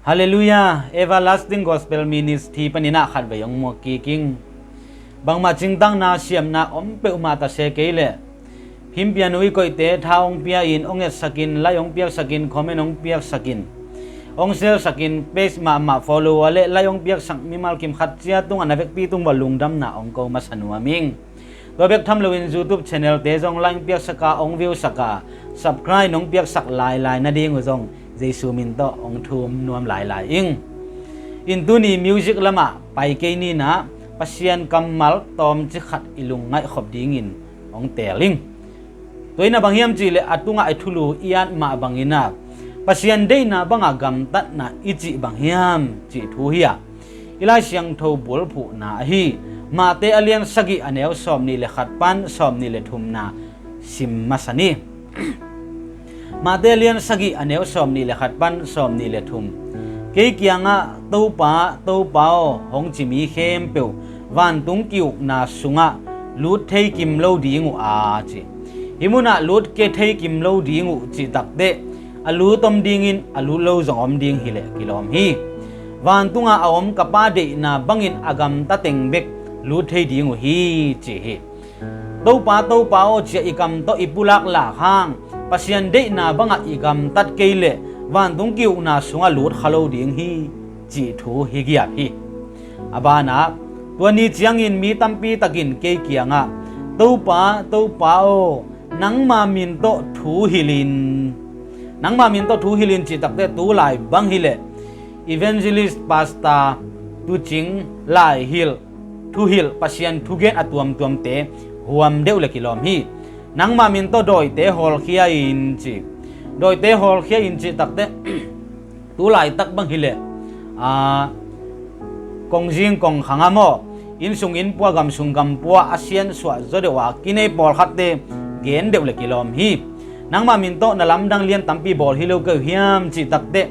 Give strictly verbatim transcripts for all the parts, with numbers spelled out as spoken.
Halleluiah. Everlasting Gospel Ministry paninah khatvei hong muak kik ing. Bangmah cingtakna siamna om peuhmah tase kei leh, himpian uh i koihte tha hong pia in, hong etsakin, like hong piaksakin, comment hong piaksakin, hong share sakin, page mahmah follow a le like hong piaksak mimal kim khat cia tungah na vekpi tung bawh lungdamna hong ko masa nuam ing. Tua bek tham loin YouTube channel te zong like hong piaksaka, hong view saka, subscribe nong piaksak lailai nading uh zong Jesu min tawh hong thum nuam lailai ing. In tuni music lamah pai kei ninah Pasian kammal tawmci khat i lungngaih khop dingin hong teel ing. Tua in a bang hiam cihleh a tungah i thulu i at mah banginah Pasian deihna bangah gamtatna i cih bang hiam cih thu hi-ah i Lai Siangtho bulphuhna ahi Mate a lian sagih a neu sawmnih le khat pan sawmnih le thumna sim masa ni. Mate a lian sagih a neu sawmnih le khat pan sawmnih le thum. Kei kiangah Topa, Topa aw, hong ci mi khempeuh vantung ki-ukna sungah lut thei kim lo ding uh a ci. Hih munah lut ke thei kim lo ding uh cih takteh a lut om dingin a lut lo zong om ding hileh kilawm hi. Vantunga a om ka Pa deihna bangin a gamta teng bek lut thei ding uh hi ci hi. Topa, Topa aw, cia i kam tawh i pulak lak hang Pasian deihna bangah i gamtat kei leh vantung ki-ukna sungah lut kha lo ding hi cih thu hi giap hi. A banah tua ni ciangin mi tampi takin kei kiangah Topa, Topa aw, nangma min tawh thu hilhin, nangma min tawh thu hilhin cih takteh tulai bang hileh evangelist, pastor, tuucing, laihilh, thuhilh, Pasian thugen a tuamtuamte huam deuh le kilawm hi. Nangma min tawh dawite hawlkhia in ci. Dawite hawlkhia in cih takteh tulaitak bang hileh a, kongzing kongkhang a maw, innsung innpua, gamsung gampua a siansuah zaw deuh a kinei pawlkhatte gen deuh le kilawm hi. Nangma min tawh na lamdang lian tampi bawl hi lo kei uh hiam cih takteh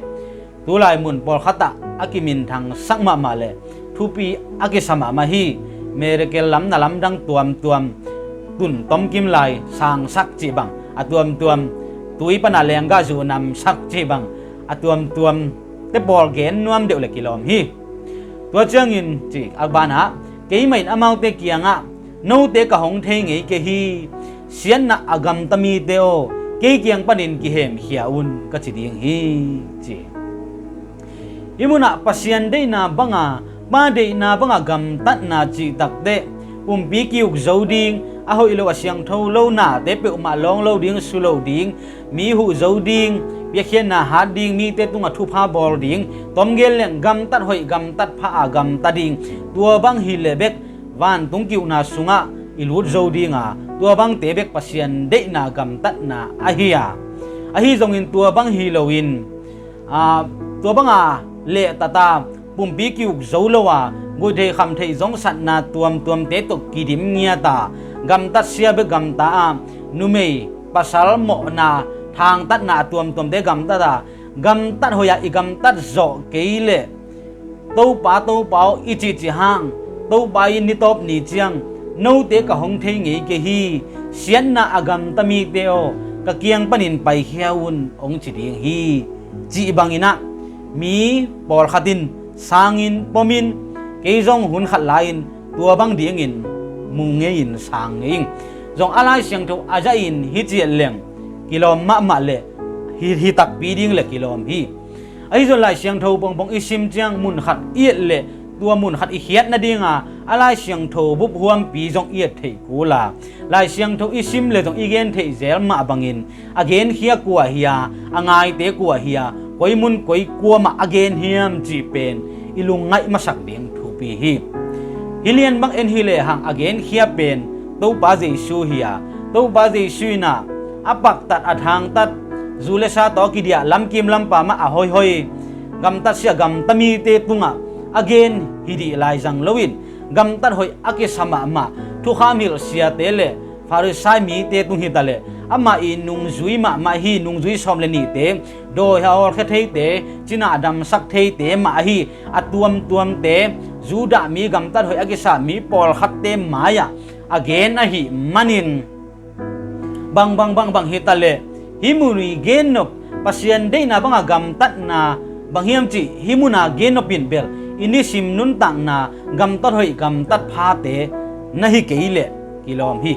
tulai mun pawlkhatah a kiminthangsak mahmah le thupi a kisa mahmah hi. Miracle lam na lamdang tuamtuam, tun tomkim lai sangsak cih bang a tuamtuam, tui pana lenggah zuh namsak cih bang a tuamtuam te pawl gen nuam deuh le kilawm hi. Tua ciangin ci a banah keimah in amaute kiangah note ka hong thei ngei kei hi. Siatna a gamta mite aw, kei kiang panin kihemkhia un ka ci ding hi ci. Hih munah Pasian deihna banga, Pa deihna banga gamtatna cih takteh pumpi ki-uk zo ding, a hoih lo a siangtho lo nate peuhmah lawng lo ding, su lo ding, mi huh zo ding, piakkhiatna hat ding, mite tungah thupha bawl ding, tomgel leng gamtat hoih gamtat pha a gamta ding, tua bang hileh bek vantung ki-ukna sungah i lut zo dinga, tua bangte bek Pasian deihna gamtatna ahi a, ahi zongin tua bang hi loin, aa, tua banga lehtata pumpi ki-uk zo lo a, guihtheih khamtheih zongsatna tuamtuamte tawh kidim ngiata, gamtat sia bek gamta a, numei pasal mawhna thangtatna a tuamtuamte gamtata, gamtat hoih a i gamtat zawh kei leh Topa, Topa aw i cihcih hang, Topa in nitawp ni ciang note ka hong thei ngei kei hi. Siatna a gamta mite aw, ka kiang panin paikhia un hong ci ding hi. Cih banginah mi pawlkhat in sangin pomin, kei zong hun khat lai-in tua bang dingin mu ngei-in sang ngei ing. Zong a Lai Siangtho a zahin hi ciat leng kilawm mahmah le hi, hi takpi ding le kilawm hi. Ahi zong Lai Siangtho pongpong i sim ciang mun khat i et le tua mun khat i khiat nadinga a Lai Siangtho bup huampi zong i et theih kul a, Lai Siangtho i sim le zong i gen theih zel mah bangin a genkhia kua hi a, a ngaite kua hi a, koi mun koi kuamah a gen hiam cih pen i lungngaih masak ding thupi hi. Hih lian bang en hileh hang a genkhia pen Topa Jesu hi a, Topa Jesu inah a paktat a thangtat, zu le sa tawh kidiah lamkim lampa mah a hoihoi, gamtat sia gamta mite tungah a gen hi dih lai zang loin, gamtat hoih a kisa mahmah thukham hilh siate le Farisai mite tung hitaleh, amah i nungzui mahmah hi, nungzui sawm le nihte, dawi a hawlkhia theite, cina a damsak theite mah ahi a tuamtuamte, Judah mi gamtat hoih a kisa mi pawlkhatte mai-ah a gen ahih manin, bang bang bang bang hitaleh, hih mun i gen nop Pasian deihna banga gamtatna Bang hiam cih hih muna gen nopin bel i nisim nuntakna gamtat hoih gamtat phate na hi kei leh kilawm hi.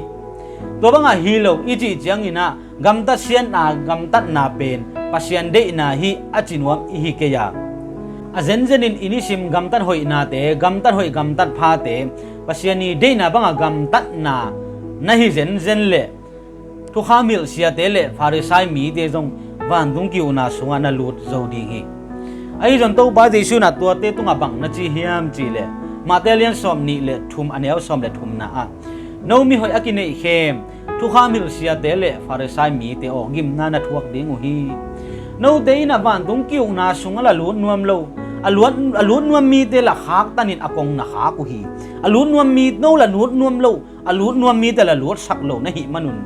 Tua bangah hi lo i cih cianginah gamtat siatna gamtatna pen Pasian deihna hi a ci nuam i hi kei a, a zenzenin i nisim gamtat hoihnate gamtat hoih gamtat phate Pasian i deihna bangah gamtatna na hi zenzen leh thukham hilh siate le Farisai mite zong vantung ki-ukna sungah na lut zo ding hi. Ahi zong Topa Jesu in ah tuate tungah bang na ci hiam cihleh Mate a lian sawm nih le thum a neu sawm le thumna ah, no mihoih a kineih khem thukham hilh siate le Farisai mite aw, gimna na thuak ding uh hi. Note in ah vantung ki-ukna sungah la lut nuam lo, a lut, a lut nuam mite la khaktanin a kong na khak uh hi. A lut nuam mi no la lut nuam lo, a lut nuam mite la lutsak lo na hih manun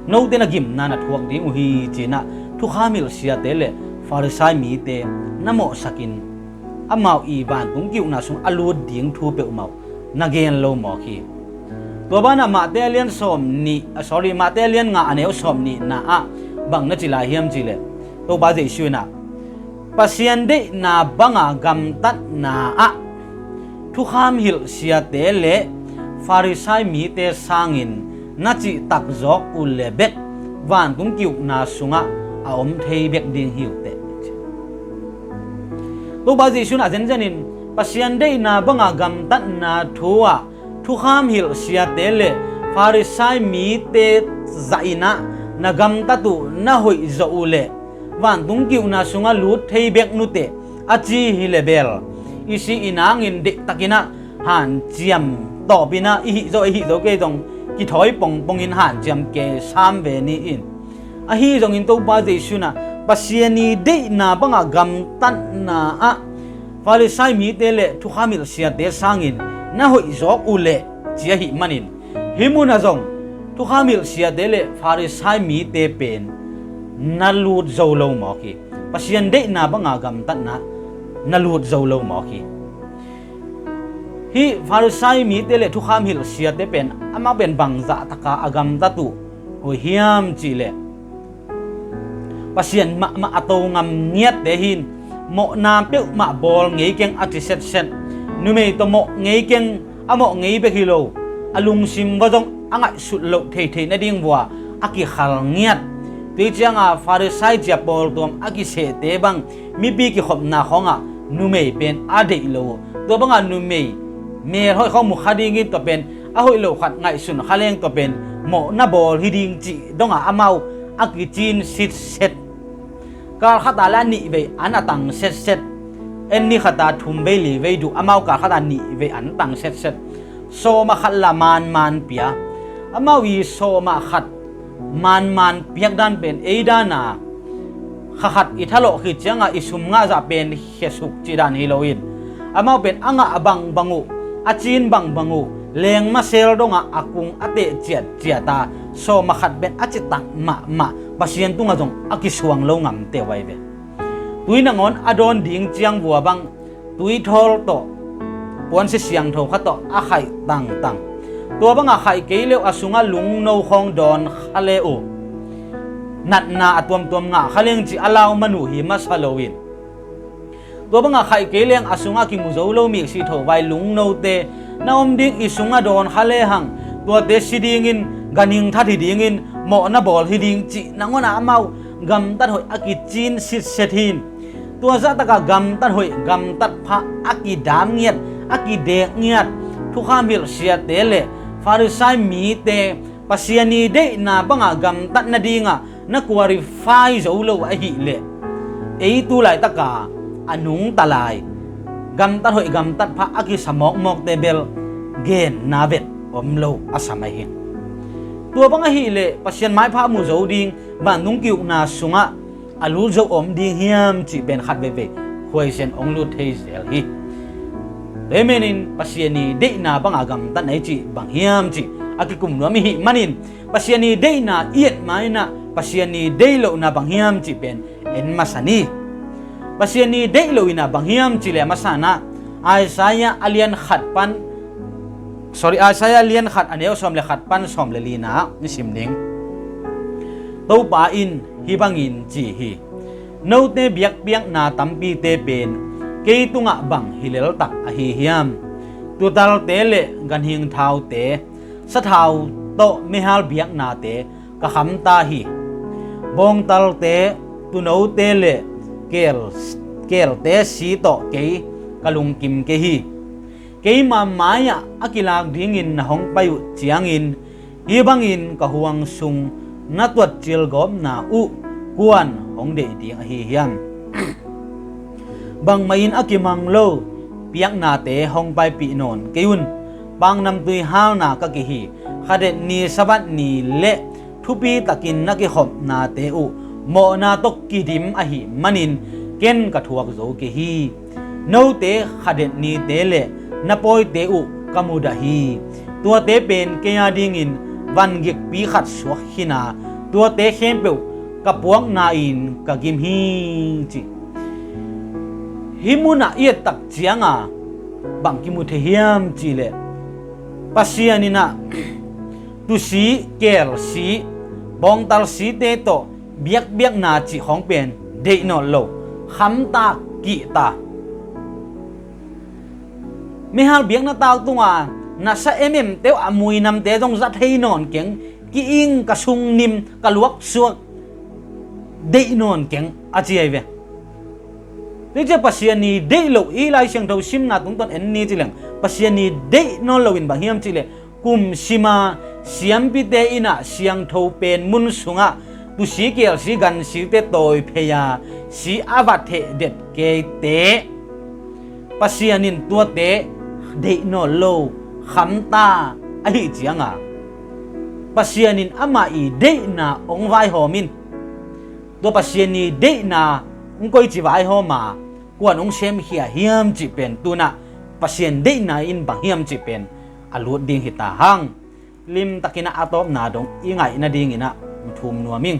note na gimna na thuak ding uh hi, ci-in ah thukham hilh siate le Farisai mite na mawhsakin amau i vantung ki-ukna sung a lut ding thu peuhmah uh na gen lo mawk hi. Tua banah Mate a lian sawm nih, ah, sorry, Mate a lian nga a neu sawm nihna ah bang na ci lai hiam cihleh Topa Jesu in ah Pasian deihna banga gamtatna ah thukham hilh siate le Farisai mite sangin na cihtak zawk uh le bek vantung ki-ukna sungah a om thei bek ding hi uh teh. Topa Jesu in ah zenzenin Pasian deihna banga gamtatna thu ah thukham hilh siate le Farisai mite zah in ah na gamtat uh na hoih zawh uh leh vantung ki-ukna sungah lut thei bek nuteh a ci hi le bel i si i nangin deihtakin ah hanciam tawpin ah i hih zo i hih zo kei zong kithawi pongpongin hanciam kei sam ve ni in. Ahi zongin Topa Jesu in ah Pasian i deihna bangah gamtatna ah Farisai mite le thukham hilh siate sangin na hoih zawk uh leh ci ahih manin hih munah zong thukham hilh siate le Farisai mite pen na lut zo lo mawk hi. Pasian deihna banga gamtatna na lut zo lo mawk hi. Hih Farisai mite le thukham hilh siate pen amau pen bangzah taka a gamtat uh uh hiam cihleh Pasian mahmah a to ngam ngiatte hi in, mawhna peuhmah bawl ngei keng a ci setset, numei tawh mawh ngei keng, a mawh ngei bek hi lo, a lungsim vua zong a ngaihsut loh theitheih nading vua a kikhal ngiat. Tua cianga Farisai cia pawltuam a kisehte bang mipi kikhopna khawngah numei pen a deih lo uh. Tua bangah numei melhoih khawng mu kha dingin tua pen a hoih lo khat ngaihsun kha leng tua pen mawhna bawl hi ding cih dongah amau a kicin sitset. Kal khata le a nih vei an a tang setset. En ni khata thum vei li vei duh, amau kal khata nih vei an tang setset. Sawm a khat la manman pia. Amau i sawm a khat manman piak dan pen ei dana kha khat i thalawh khit cianga i sum ngah zah pen khesuk cih dan hi loin, amau pen a ngah bangbang uh, a cin bangbang uh, lengmasel dongah a kung a teh ciatciata sawm a khat pen a citak mahmah Pasian tungah zong a kisuang lo ngamte uh ahi ve. Tui nangawn a dawn ding ciang vua bang tuithawl tawh puansi siangtho khat tawh a khaih tangtang. Tua bangah khaih kei leuh a sungah lungno khawng dawn kha le uh. Natna a tuamtuam ngah kha leng cih a lau man uh hi masa loin, tua bangah khaih kei leng a sungah kimu zo lo mik sihtho vai lungnote na om ding i sungah dawn kha lehang tuate si dingin, ganhing that hi dingin, mawhna bawl hi ding cih nangawnah amau gamtat hoih a kicin sitset hi in. Tua zahtakah gamtat hoih gamtat pha a kidam ngiat, a kidek ngiat thukham hilh siate le Farisai mite Pasian i deihna bangah gamtat nadingah na qualify zo lo ahileh, ei tu laitaka a nungta lai gamtat hoih gamtat pha a kisa mawkmawkte bel genna vet om lo a sa mai hi. Tua bang ahileh Pasian maipha mu zo ding, vantung ki-ukna sungah a lut zo om ding hiam cih pen khat veivei khuaisen hong lut thei zel hi. Tua hi menin Pasian i deihna banga gamtatna i cih bang hiam cih a kikum nuam i hih manin, Pasian i deihna i et mainah Pasian i deih lohna bang hiam cih pen en masa ni. Pasian i deih lohinah bang hiam cihleh a masanah Isaiah a lian khat pan, sorry, Isaiah a lian khat a neu sawm le khat pan sawm le lina ah i sim ding. Topa in hih bangin ci hi. Note biakpiakna tampite pen kei tungah bang hi leltak ahi hiam? Tutalte le ganhing thaute, sathau tawh meihal biaknate ka khamta hi. Bawngtalte, tuunote le keel, keelte si tawh kei ka lungkim kei hi. Keima mai-ah a kilak dingin na hong pai uh ciangin, hih bangin ka huang sung na tuat cilgawpna uh kuan hong deih ding ahi hiam? Bangmah in a kimang lo piaknate hong paipih nawn kei un. Paknamtui halna ka kei hi. Khadet ni, Sabbath ni le thupitakin na kikhopnate uh mawhna tawh kidim ahih manin ken ka thuak zo kei hi. Note khadet nite le na pawite uh ka mudah hi. Tuate pen kei a dingin vangikpi khat suak hi-in a, tuate khempeuh ka puakna-in ka gim hi, ci. Hih munah i ettak cianga bang kimu thei hiam cihleh, Pasian in a tuusi, keelsi, bawngtalsite tawh biakpiakna cih khawng pen deih nawn lo, khamta, kihta. Meihal biakna tau tunga nasa ememte uh a muinamte zong za thei nawn keng, ki-ing, ka sungnim, ka luaksuak, deih nawn keng a ci ahi ve. Tua ciang Pasian i deih loh, i Lai Siangtho simna tungtawn en ni ci leng, Pasian i deih nawn loin bang hiam cihleh, kum sima siampite in a siangtho pen mun sungah tuusi, keelsi, gansite tawi phei a, si a va thehdet keite, Pasian in tuate deih nawn lo, khamta ahih cianga, Pasian in amah i deihna hong vaihawm in, tua Pasian i deihna hong koici vaihawm a, kuan hong semkhia hiam cih pen, tu-in a Pasian deihna in bang hiam cih pen a lut ding hi ta hang. Limtakin a tawpna dong i ngaih nadingin a thum nuam ing.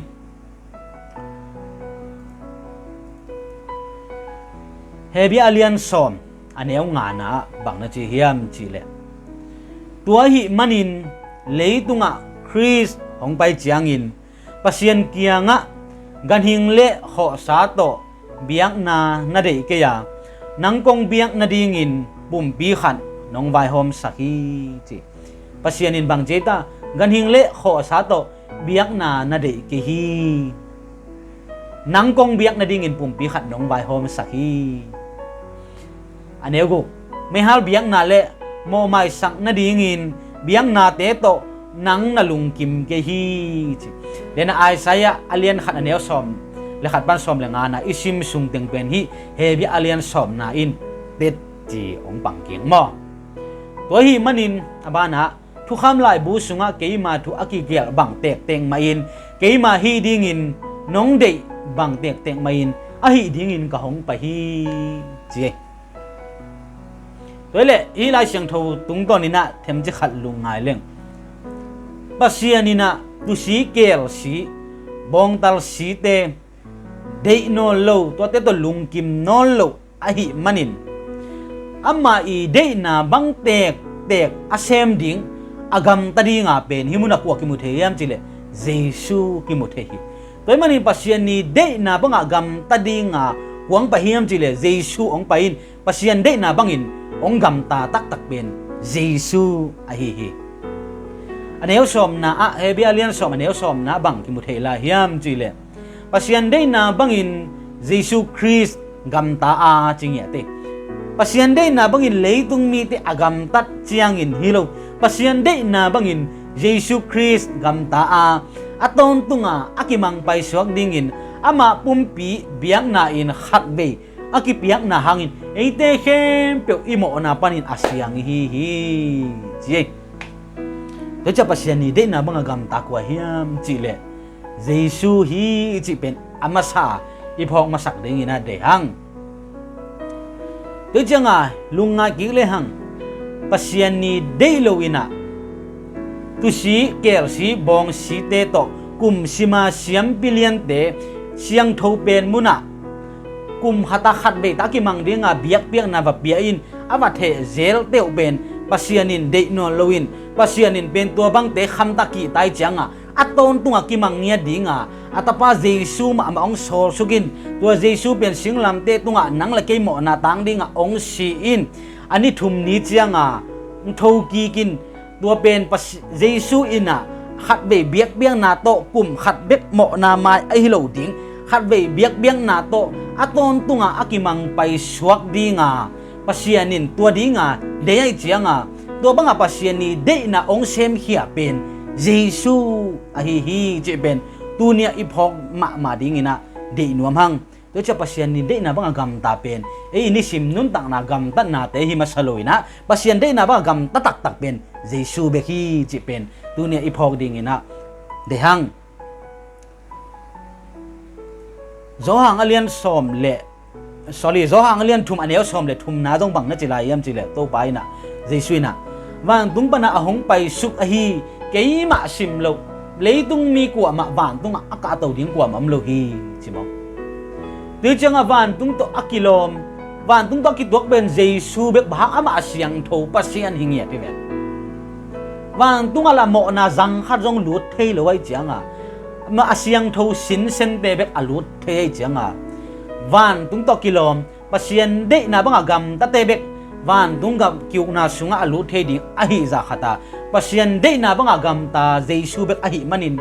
Hebru a lian sawm, a neu ngana ah bang na ci hiam cihleh, tua ahih manin leitungah Khrist hong pai ciangin Pasian kiangah ganhing le khawhsa tawh biakna na deih kei a, nang kong biak nadingin pumpi khat nong vaihawmsak hi, ci. Pasian in bang ci ta, ganhing le khawhsa tawh biakna na deih kei hi. Nang kong biak nadingin pumpi khat nong vaihawmsak hi. A neu guk, meihal biakna le mawhmaisak nadingin biaknate tawh nang na lungkim kei hi, ci. Dena Isaiah a lian khat, a neu sawm le khat pan sawm le ngana i sim sung teng pen hih Hebru a lian sawmna in teci hong pang kik maw. Tua ahih manin a banah, thukham laibu sungah keima thu a kigelh bang tektek mahin, keima hih dingin nong deih bang tektek mahin, ahih dingin ka hong pai hi, ci. Tua hileh hih Lai Siangtho tungtawnin a themci khat lungngai leng, Pasian in a tuusi, keelsi, bawngtalsite deih nawn lo, tuate tawh lungkim nawn lo ahih manin, amah i deihna bang tektek a sem ding, a gamta dinga pen hih munah kua kimu thei hiam cihleh, Jesu kimu thei hi. Tua ahih manin Pasian i deihna bangah gamta dinga kua hong pai hiam cihleh, Jesu hong pai in, Pasian deihna bangin hong gamta taktak pen Jesu ahi hi. A neu sawmna ah, Hebru a lian sawm, a neu sawmna ah bang kimu thei lai hiam cihleh, Pasian deihna bangin Jesu Khrist gamta a, ci ngiat hi. Pasian deihna bangin leitung mite a gamtat ciangin hi lo, Pasian deihna bangin Jesu Khrist gamta a, a tawntunga a kimang paisuak dingin amah pumpi biakna-in khatvei a kipiakna hangin eite khempeuh i mawhna panin a siang i hi hi, ci hi. Tua ciang Pasian i deihna banga gamta kua hiam cihleh, Jesu hi cih pen a masa i phawk masak dingin a deih hang. Tua cianga lungngai kik lehang, Pasian i deih loin a tuusi, keelsi, bawngtalsite tawh kum sima siampi liante siangtho pen munah kum khata khatvei ta a kimang dinga biakpiakna va pia in, a va theh zelte uh pen Pasian in deih nawn loin, Pasian in pen tua bangte khamta kihta ahih cianga a tawntunga kimang ngiat dinga a tapa Jesu mahmah hong sawlsukin, tua Jesu pen singlamteh tungah nang le kei mawhna tang dinga hong si-in, a ni thum ni cianga hong thokikin, tua pen Pasi-, Jesu inah khatvei biakpiakna tawh kum khat bek mawhna mai ahi lo ding, khatvei biakpiakna tawh a tawntunga a kimang paisuak dinga Pasian in tua dinga deih ahih cianga, tua banga Pasian i deihna hong semkhia pen Jesu ahi hi cih pen tunia i phawk mahmah dinginah deih nuam hang. Tua ciah Pasian i deihna banga gamta pen ei i nisim nuntakna gamtatnate hi masa lo inah, Pasian deihna banga gamta taktak pen Jesu bek hi cih pen tunia i phawk dinginah deih hang. Johan a lian sawm le, sorry, Johan a lian thum a neu sawm le thumna zong bang na ci lai hiam cih leh, Topa inah, Jesu inah, vantung pana a hong paisuk ahi, keimah sim loh, leitung mi kuamah vantungah a kahto ding kuamah om lo hi, ci maw. Tua ciangah vantung tawh a kilawm, vantung tawh a kituak pen Jesu bek, bang hang? Amah a siangtho Pasian hi ngiat hi ve. Vantungah lah mawhna zang khat zong lut thei lo ahih cianga, amah a siangtho sinsente bek a lut thei ahih cianga, vantung tawh kilawm, Pasian deihna banga gamtate bek vantung gam ki-ukna sungah a lut thei ding ahih zah khata, Pasian deihna banga gamta Jesu bek ahih manin,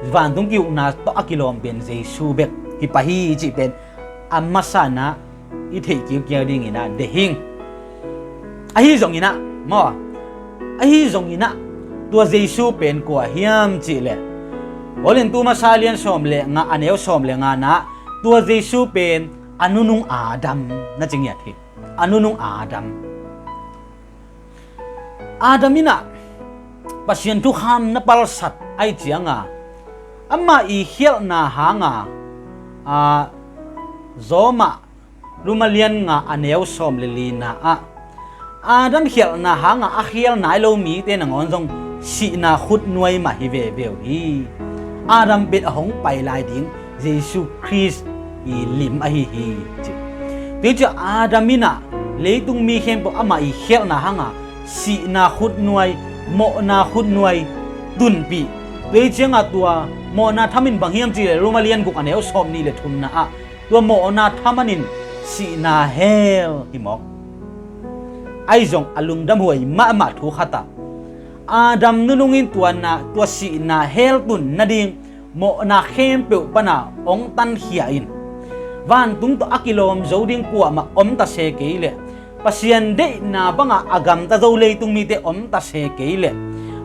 vantung ki-ukna tawh a kilawm pen Jesu bek hi pah hi cih pen a masa inah i theih kiukiau dinginah deih hing. Ahi zonginah maw, ahi zonginah tua Jesu pen kua hiam cih leh, Korintu masa lian sawm le nga a neu sawm le nga nah, tua Jesu pen a nunung Adam na ci ngiat hi. A nunung Adam. Adam inah Pasian thukham na palsat ahih cianga, amah i khialhna hanga, a, Rom a, Rom a lian nga a neu sawm le lina ah, Adam khialhna hanga a khial nai lo mite nangawn zong sihna khutnuai mah hi veve uh hi. Adam pen a hong pai lai ding Jesu Khrist i lim ahi hi, ci. Tua hi ciah Adam inah leitung mi khempeuh amah i khialhna hanga sihna khutnuai, mawhna khutnuai tunpih. Tua hi ciangah tua mawhna thaman bang hiam cih leh Rom a lian guk a neu sawm nih le thumna ah, tua mawhna thaman in sihna hell hi mawk. Ahi zong a lungdamhuai mahmah thu khat ah, Adam nunung in tua na, tua sihna hell tun nading mawhna khempeuh pana hong tankhia in, vantung tawh a kilawm zo ding kuamah om ta se kei leh, Pasian deihna banga a gamta zo leitung mite om ta se kei leh,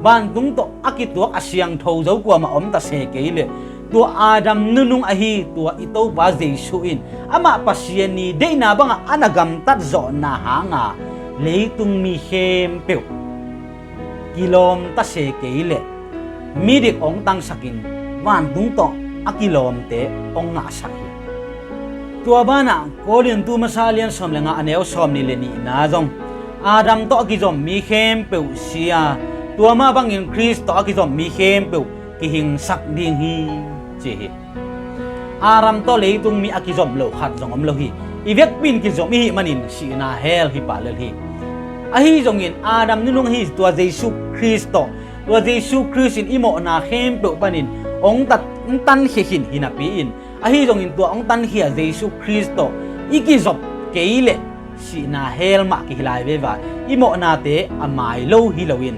vantung tawh a kituak a siangtho zo kuamah om ta se kei leh, tua Adam nunung ahi tua i Topa Jesu in amah Pasian i deihna banga a na gamtat zawhna hanga leitung mi khempeuh kilawm ta se kei leh, midik hong tangsakin vantung tawh a kilawmte hong ngahsak hi. Tua banah Korintu masa lian sawm le nga a neu sawm nih le nihna zong, Adam tawh a kizom mi khempeuh si a, tua mah bangin Khrist tawh a kizom mi khempeuh kihingsak ding hi, ci hi. Adam tawh leitung mi a kizom lo khat zong om lo hi. I vekpi in kizom i hih manin sihna hell hi pah lel hi. Ahi zongin Adam nunung ahi tua Jesu Khrist tawh, tua Jesu Khrist in i mawhna khempeuh panin hong tat, hong tankhia khin hi napi in, ahi zongin tua hong tankhia Jesu Khrist tawh i kizop kei leh sihna hell mah kihi lai veve a, i mawhnate a mai lo hi loin,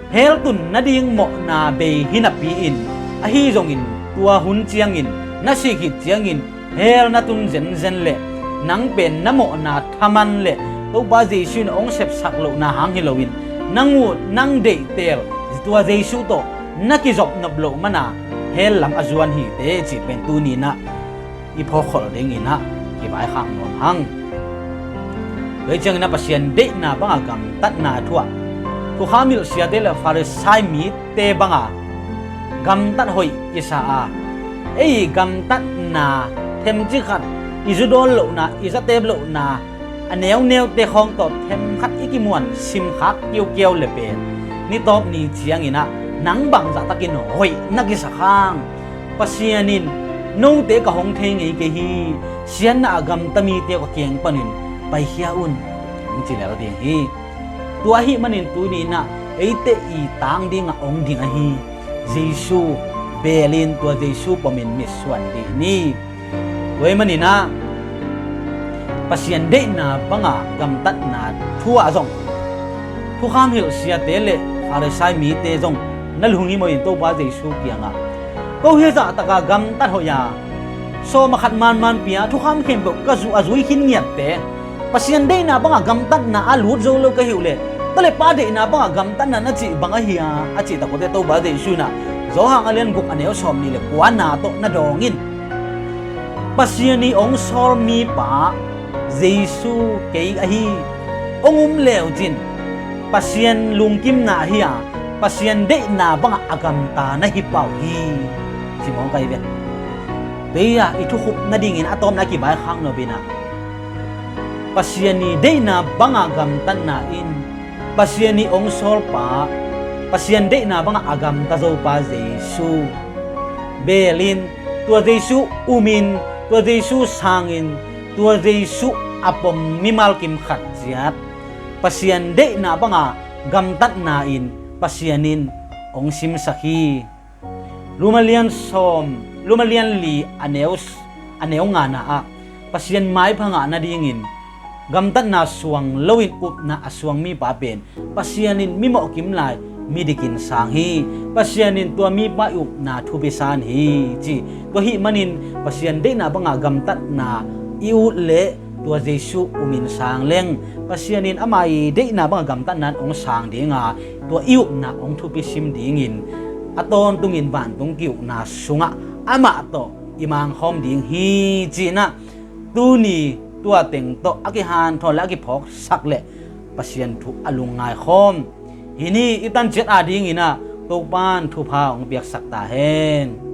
hell tun nading mawhna bei hi napi in, ahi zongin tua hun ciangin, na sih khit ciangin hell na tun zenzen leh, nang pen na mawhna thaman leh Topa Jesu in hong sepsak lohna hang hi loin, nang ut nang deihtel tua Jesu tawh na kizop nop loh mana hell lam a zuan hi teh cih pen tuni inah i phawkholh dinginah kivaikhak nuam hang. Tua hi cianginah Pasian deihna banga gamtatna thu ah, thukham hilh siate le Farisai mite banga gamtat hoih kisa a, ei gamtatna themcik khat, i zu dawn lohna, i zatep lohna, a neuneute khawng tawh themkhat i kimuan simkhak kiukiau le pen, nitawp ni cianginah nang bangzahtakin hoih na kisak hang. Pasian in note ka hong thei ngei kei hi, siatna a gamta mite ka kiang panin paikhia un, hong ci lel ding hi. Tua ahih manin tuni inah eite i tang dingah hong ding ahi Jesu belin tua Jesu pomin mitsuan dih ni. Tua ahih manin ah Pasian deihna banga gamtatna thu ah zong thukham hilh siate le Farisai mite zong na lunghimawh in Topa Jesu kiangah, ko hi zahtaka gamtat hoih a, sawm a khat manman pia thukham khempeuh ka zu a zui khin ngiatte Pasian deihna banga gamtatna a lut zo lo ka hi uh leh, tale pa deihna banga gamtatna na cih bang ahi a, a cih tak uh teh Topa Jesu in ah Johan a lian guk a neu sawm nih le kuana tawh na dawng in. Pasian i hong sawl mipa Jesu kei ahi. Hong um leucin Pasian lungkimna ahi a, Pasian deihna banga a gamta na hi pah uh hi. Simon kai ve. Tua i thukhupna dingin a tawpna a kivaikhak nop in ah Pasian i deihna banga gamtatna in Pasian i hong sawlpa, Pasian deihna banga a gamta zopa Jesu belin, tua Jesu umin, tua Jesu sangin, tua Jesu a pom mimal kim khat ciat Pasian deihna banga gamtatna in Pasian in hong simsak hi. Roma lian sawm, Roma lian li a neu, a neu ngana ah Pasian maipha ngah nadingin gamtatna suang loin upna a suang mipa pen Pasian in mimawh kimlai midikin sang hi. Pasian in tua mipa i upna thupi san hi ci. Tua ahih manin Pasian deihna banga gamtatna i ut leh tua Jesu umin sang leng Pasian in ama i deihna banga gamtatna in hong sang dinga, tua i upna hong thupi sim dingin a tawntungin vantung ki-ukna sungah amah tawh i mangkhawm ding hi. Cinah tuni tua teng tawh a kihanthawn le a kiphawksak le Pasian thu a lungngai khawm hi ni. I tanciat a dingin ah Topan thupha hong piaksak ta hen.